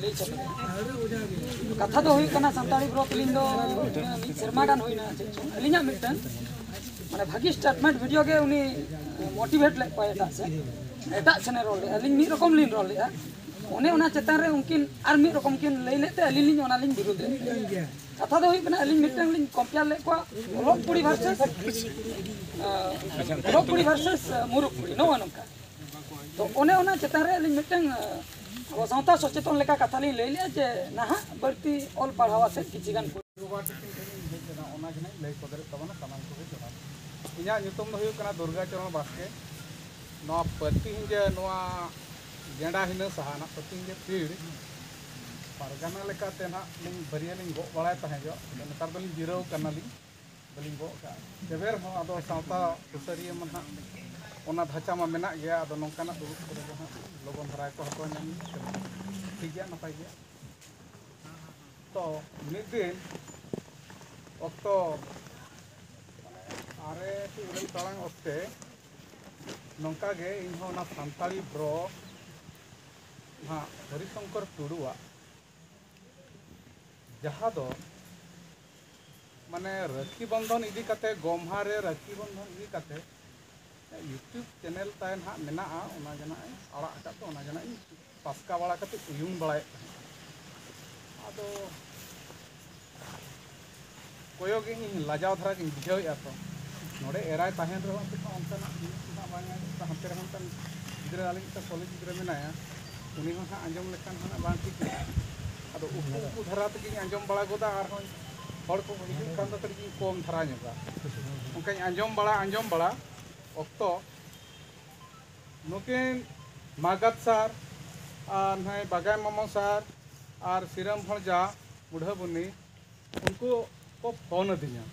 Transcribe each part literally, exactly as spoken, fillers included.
ᱞᱟᱹᱭ ᱪᱟᱵᱟ᱾ ᱠᱟᱛᱷᱟ ᱫᱚ ᱦᱩᱭᱩᱜ ᱠᱟᱱᱟ, ᱥᱟᱱᱛᱟᱲᱤ ᱵᱨᱚ ᱛᱟᱹᱞᱤᱧ ᱫᱚ ᱢᱤᱫ ᱥᱮᱨᱢᱟ ᱜᱟᱱ ᱦᱩᱭᱱᱟ᱾ ᱪᱮᱫ ᱪᱚᱝ ᱟᱹᱞᱤᱧᱟᱜ ᱢᱤᱫᱴᱟᱝ ᱢᱟᱱᱮ ᱵᱷᱟᱹᱜᱤ ᱥᱴᱮᱴᱢᱮᱱᱴ ᱵᱷᱤᱰᱤᱭᱳ ᱜᱮ ᱩᱱᱤ ᱢᱳᱴᱤᱵᱷᱮᱴ ᱞᱮᱫ ᱠᱚᱣᱟ ᱮᱴᱟᱜ ᱥᱮᱫ, ᱮᱴᱟᱜ ᱥᱮᱱᱮ ᱨᱚᱲ ᱞᱮᱫᱼᱟ, ᱟᱹᱞᱤᱧ ᱢᱤᱫ ᱨᱚᱠᱚᱢ ᱞᱤᱧ ᱨᱚᱲ ᱞᱮᱫᱼᱟ᱾ ᱚᱱᱮ ᱚᱱᱟ ᱪᱮᱛᱟᱱ ᱨᱮ ᱩᱱᱠᱤᱱ ᱟᱨ ᱢᱤᱫ ᱨᱚᱠᱚᱢ ᱠᱤᱱ ᱞᱟᱹᱭ ᱞᱮᱫ ᱛᱮ ᱟᱹᱞᱤᱧ ᱞᱤᱧ ᱚᱱᱟ ᱞᱤᱧ ᱵᱤᱨᱩᱫᱷ ᱞᱮᱫ᱾ ᱠᱟᱛᱷᱟ ᱫᱚ ᱦᱩᱭᱩᱜ ᱠᱟᱱᱟ, ᱟᱹᱞᱤᱧ ᱢᱤᱫᱴᱟᱝ ᱞᱤᱧ ᱠᱚᱢᱯᱮᱭᱟᱨ ᱞᱮᱫ ᱠᱚᱣᱟ, ᱚᱞᱚᱜ ᱠᱩᱲᱤ ᱵᱷᱟᱨᱥᱮᱥ ᱚᱞᱚᱜ ᱠᱩᱲᱤ ᱵᱷᱟᱨᱥᱮᱥ ᱢᱩᱨᱩᱠ ᱠᱩᱲᱤ, ᱱᱚᱜᱼᱚ ᱱᱚᱝᱠᱟ᱾ ᱛᱚ ᱚᱱᱮ ᱚᱱᱟ ᱪᱮᱛᱟᱱ ᱨᱮ ᱟᱹᱞᱤᱧ ᱢᱤᱫᱴᱟᱝ ᱟᱵᱚ ᱥᱟᱶᱛᱟ ᱥᱚᱪᱮᱛᱚᱱ ᱞᱮᱠᱟ ᱠᱟᱛᱷᱟ ᱞᱤᱧ ᱞᱟᱹᱭ ᱞᱮᱫᱼᱟ ᱡᱮ ᱱᱟᱦᱟᱜ ᱵᱟᱹᱲᱛᱤ ᱚᱞ ᱯᱟᱲᱦᱟᱣ ᱟᱛᱮᱫ ᱠᱤᱪᱷᱤ ᱜᱟᱱ ᱠᱩᱲᱤ ᱵᱟᱵᱟ ᱛᱟᱹᱠᱤᱱ ᱴᱷᱮᱱ ᱤᱧ ᱦᱮᱡ ᱞᱮᱱᱟ, ᱚᱱᱟ ᱜᱮ ᱱᱟᱜ ᱤᱧ ᱞᱟᱹᱭ ᱥᱚᱫᱚᱨᱮᱫ ᱛᱟᱵᱚᱱᱟ ᱥᱟᱱᱟᱢ ᱠᱚᱜᱮ ᱡᱚᱦᱟᱨ᱾ ᱤᱧᱟᱹᱜ ᱧᱩᱛᱩᱢ ᱫᱚ ᱦᱩᱭᱩᱜ ᱠᱟᱱᱟ ᱫᱩᱨᱜᱟ ᱪᱚᱨᱚᱬ ᱵᱟᱥᱠᱮ᱾ ᱱᱚᱣᱟ ᱯᱟᱹᱛᱤ ᱦᱤᱸᱡᱟᱹ, ᱱᱚᱣᱟ ᱜᱮᱸᱰᱟ ᱦᱤᱱᱟᱹ ᱥᱟᱦᱟ ᱱᱟᱜ ᱯᱟᱹᱛᱤ ᱦᱤᱸᱡᱟᱹ ᱯᱤᱲ ᱯᱟᱨᱜᱟᱱᱟ ᱞᱮᱠᱟᱛᱮ ᱱᱟᱜ ᱞᱤᱧ ᱵᱷᱟᱹᱨᱭᱟᱹ ᱞᱤᱧ ᱜᱚᱜ ᱵᱟᱲᱟᱭ ᱛᱟᱦᱮᱸ ᱡᱚᱜ, ᱟᱫᱚ ᱱᱮᱛᱟᱨ ᱫᱚᱞᱤᱧ ᱡᱤᱨᱟᱹᱣ ᱠᱟᱱᱟᱞᱤᱧ, ᱵᱟᱹᱞᱤᱧ ᱜᱚᱜ ᱠᱟᱜᱼᱟ᱾ ᱛᱚᱵᱮ ᱨᱮᱦᱚᱸ ᱟᱫᱚ ᱥᱟᱶᱛᱟ ᱥᱩᱥᱟᱹᱨᱤᱭᱟᱹ ᱢᱟ ᱱᱟᱜ ᱚᱱᱟ ᱫᱷᱟᱪᱟ ᱢᱟ ᱢᱮᱱᱟᱜ ᱜᱮᱭᱟ, ᱟᱫᱚ ᱱᱚᱝᱠᱟᱱᱟᱜ ᱫᱩᱲᱩᱵ ᱠᱚᱨᱮ ᱫᱚ ᱦᱟᱸᱜ ᱞᱚᱜᱚᱱ ᱫᱷᱟᱨᱟ ᱜᱮᱠᱚ ᱦᱟᱛᱟᱣ ᱧᱟᱢ ᱜᱮᱭᱟ᱾ ᱴᱷᱤᱠ ᱜᱮᱭᱟ, ᱱᱟᱯᱟᱭ ᱜᱮᱭᱟ᱾ ᱛᱚ ᱢᱤᱫ ᱫᱤᱱ ᱚᱠᱛᱚ ᱢᱟᱱᱮ ᱟᱨᱮ ᱥᱮ ᱤᱨᱟᱹᱞ ᱴᱟᱲᱟᱝ ᱚᱠᱛᱮ ᱱᱚᱝᱠᱟ ᱜᱮ ᱤᱧᱦᱚᱸ ᱚᱱᱟ ᱥᱟᱱᱛᱟᱲᱤ ᱵᱨᱚ ᱱᱟᱦᱟᱜ ᱦᱚᱨᱤᱥᱚᱝᱠᱚᱨ ᱴᱩᱰᱩᱣᱟᱜ, ᱡᱟᱦᱟᱸ ᱫᱚ ᱢᱟᱱᱮ ᱨᱟᱹᱠᱷᱤ ᱵᱚᱱᱫᱷᱚᱱ ᱤᱫᱤ ᱠᱟᱛᱮ, ᱜᱚᱢᱦᱟ ᱨᱮ ᱨᱟᱹᱠᱷᱤ ᱵᱚᱱᱫᱷᱚᱱ ᱤᱫᱤ ᱠᱟᱛᱮ YouTube ᱪᱮᱱᱮᱞ ᱛᱟᱭ ᱱᱟᱦᱟᱜ ᱢᱮᱱᱟᱜᱼᱟ, ᱚᱱᱟ ᱜᱮ ᱱᱟᱦᱟᱜ ᱤᱧ ᱟᱲᱟᱜ ᱟᱠᱟᱫ ᱫᱚ, ᱚᱱᱟ ᱜᱮ ᱱᱟᱦᱟᱜ ᱤᱧ ᱯᱟᱥᱠᱟ ᱵᱟᱲᱟ ᱠᱟᱛᱮ ᱩᱭᱩᱝ ᱵᱟᱲᱟᱭᱮᱫ ᱛᱟᱦᱮᱸᱫ᱾ ᱟᱫᱚ ᱠᱚᱭᱚᱜ ᱤᱧ ᱞᱟᱡᱟᱣ ᱫᱷᱟᱨᱟ ᱜᱤᱧ ᱵᱩᱡᱷᱟᱹᱣᱮᱫᱼᱟ᱾ ᱛᱚ ᱱᱚᱰᱮ ᱮᱨᱟᱭ ᱛᱟᱦᱮᱱ ᱨᱮᱦᱚᱸ ᱪᱮᱫ ᱦᱚᱸ ᱚᱱᱠᱟᱱᱟᱜ ᱡᱤᱱᱤᱥ ᱫᱚ ᱱᱟᱦᱟᱜ ᱵᱟᱝ ᱧᱟᱢᱚᱜ ᱠᱟᱱᱟ᱾ ᱦᱟᱱᱛᱮ ᱨᱮᱦᱚᱸ ᱢᱤᱫᱴᱟᱝ ᱜᱤᱫᱽᱨᱟᱹ, ᱟᱞᱮ ᱢᱤᱫᱴᱟᱝ ᱠᱚᱞᱮᱡᱽ ᱜᱤᱫᱽᱨᱟᱹ ᱢᱮᱱᱟᱭᱟ, ᱩᱱᱤ ᱦᱚᱸ ᱱᱟᱦᱟᱜ ᱟᱸᱡᱚᱢ ᱞᱮᱠᱷᱟᱱ ᱦᱟᱸᱜ ᱵᱟᱝ ᱴᱷᱤᱠᱚᱜᱼᱟ᱾ ᱟᱫᱚ ᱩᱠᱩ ᱩᱠᱩ ᱫᱷᱟᱨᱟ ᱛᱮᱜᱮᱧ ᱟᱸᱡᱚᱢ ᱵᱟᱲᱟ ᱜᱚᱫᱟ, ᱟᱨᱦᱚᱸ ᱦᱚᱲ ᱠᱚ ᱦᱤᱡᱩᱜ ᱠᱷᱟᱱ ᱫᱚ ᱠᱟᱹᱴᱤᱡ ᱤᱧ ᱠᱚᱢ ᱫᱷᱟᱨᱟ ᱧᱚᱜᱟ᱾ ᱚᱱᱠᱟᱧ ᱟᱸᱡᱚᱢ ᱵᱟᱲᱟ ᱟᱸᱡᱚᱢ ᱵᱟᱲᱟ ᱚᱠᱛᱚ ᱱᱩᱠᱤᱱ ᱢᱟᱜᱟᱫ ᱥᱟᱨ ᱟᱨ ᱱᱩᱭ ᱵᱟᱜᱟᱭ ᱢᱟᱢᱚ ᱥᱟᱨ ᱟᱨ ᱥᱤᱨᱟᱹᱢ ᱦᱚᱲᱡᱟ ᱵᱩᱰᱷᱟᱹ ᱵᱩᱱᱤ, ᱩᱱᱠᱩ ᱠᱚ ᱯᱷᱳᱱ ᱟᱹᱫᱤᱧᱟ᱾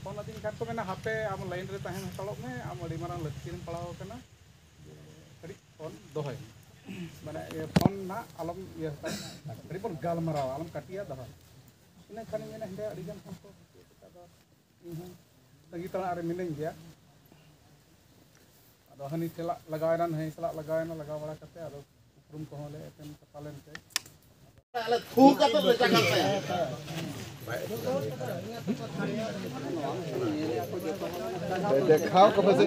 ᱯᱷᱳᱱ ᱟᱹᱫᱤᱧ ᱠᱷᱟᱱ ᱠᱚ ᱢᱮᱱᱟ, "ᱦᱟᱯᱮ, ᱟᱢ ᱞᱟᱭᱤᱱ ᱨᱮ ᱛᱟᱦᱮᱸ ᱦᱟᱛᱟᱲᱚᱜ ᱢᱮ, ᱟᱢ ᱟᱹᱰᱤ ᱢᱟᱨᱟᱝ ᱞᱟᱹᱠᱛᱤ ᱨᱮᱢ ᱯᱟᱲᱟᱣ ᱟᱠᱟᱱᱟ, ᱡᱮ ᱠᱟᱹᱴᱤᱡ ᱯᱷᱳᱱ ᱫᱚᱦᱚᱭ ᱢᱮ, ᱢᱟᱱᱮ ᱤᱭᱟᱹ ᱯᱷᱳᱱ ᱱᱟᱜ ᱟᱞᱚᱢ ᱤᱭᱟᱹ ᱦᱟᱛᱟᱲ, ᱠᱟᱹᱴᱤᱡ ᱵᱚᱱ ᱜᱟᱞᱢᱟᱨᱟᱣᱟ, ᱟᱞᱚᱢ ᱠᱟᱹᱴᱤᱭᱟ, ᱫᱚᱦᱚᱭ ᱢᱮ᱾" ᱤᱱᱟᱹ ᱠᱷᱟᱱᱤᱧ ᱢᱮᱱᱟ, ᱦᱮᱸᱫᱮ ᱟᱹᱰᱤ ᱜᱟᱱ ᱦᱚᱲ ᱠᱚ ᱪᱮᱫ ᱞᱮᱠᱟ ᱫᱚ ᱤᱧ ᱦᱚᱸ ᱛᱟᱺᱜᱤ ᱛᱟᱲᱟᱜ ᱨᱮ ᱢᱤᱱᱟᱹᱧ ᱜᱮᱭᱟ᱾ ᱟᱫᱚ ᱦᱟᱹᱱᱤ ᱥᱟᱞᱟᱜ ᱞᱟᱜᱟᱣᱮᱱᱟ, ᱱᱟᱹᱭ ᱥᱟᱞᱟᱜ ᱞᱟᱜᱟᱣᱮᱱᱟ, ᱞᱟᱜᱟᱣ ᱵᱟᱲᱟ ᱠᱟᱛᱮ ᱟᱫᱚ ᱩᱯᱨᱩᱢ ᱠᱚᱦᱚᱸ ᱞᱮ ᱮᱯᱮᱢ ᱪᱟᱯᱟᱞ ᱮᱱᱛᱮ᱾ ᱫᱮᱠᱷᱟᱣ ᱠᱚᱯᱮ ᱥᱮ᱾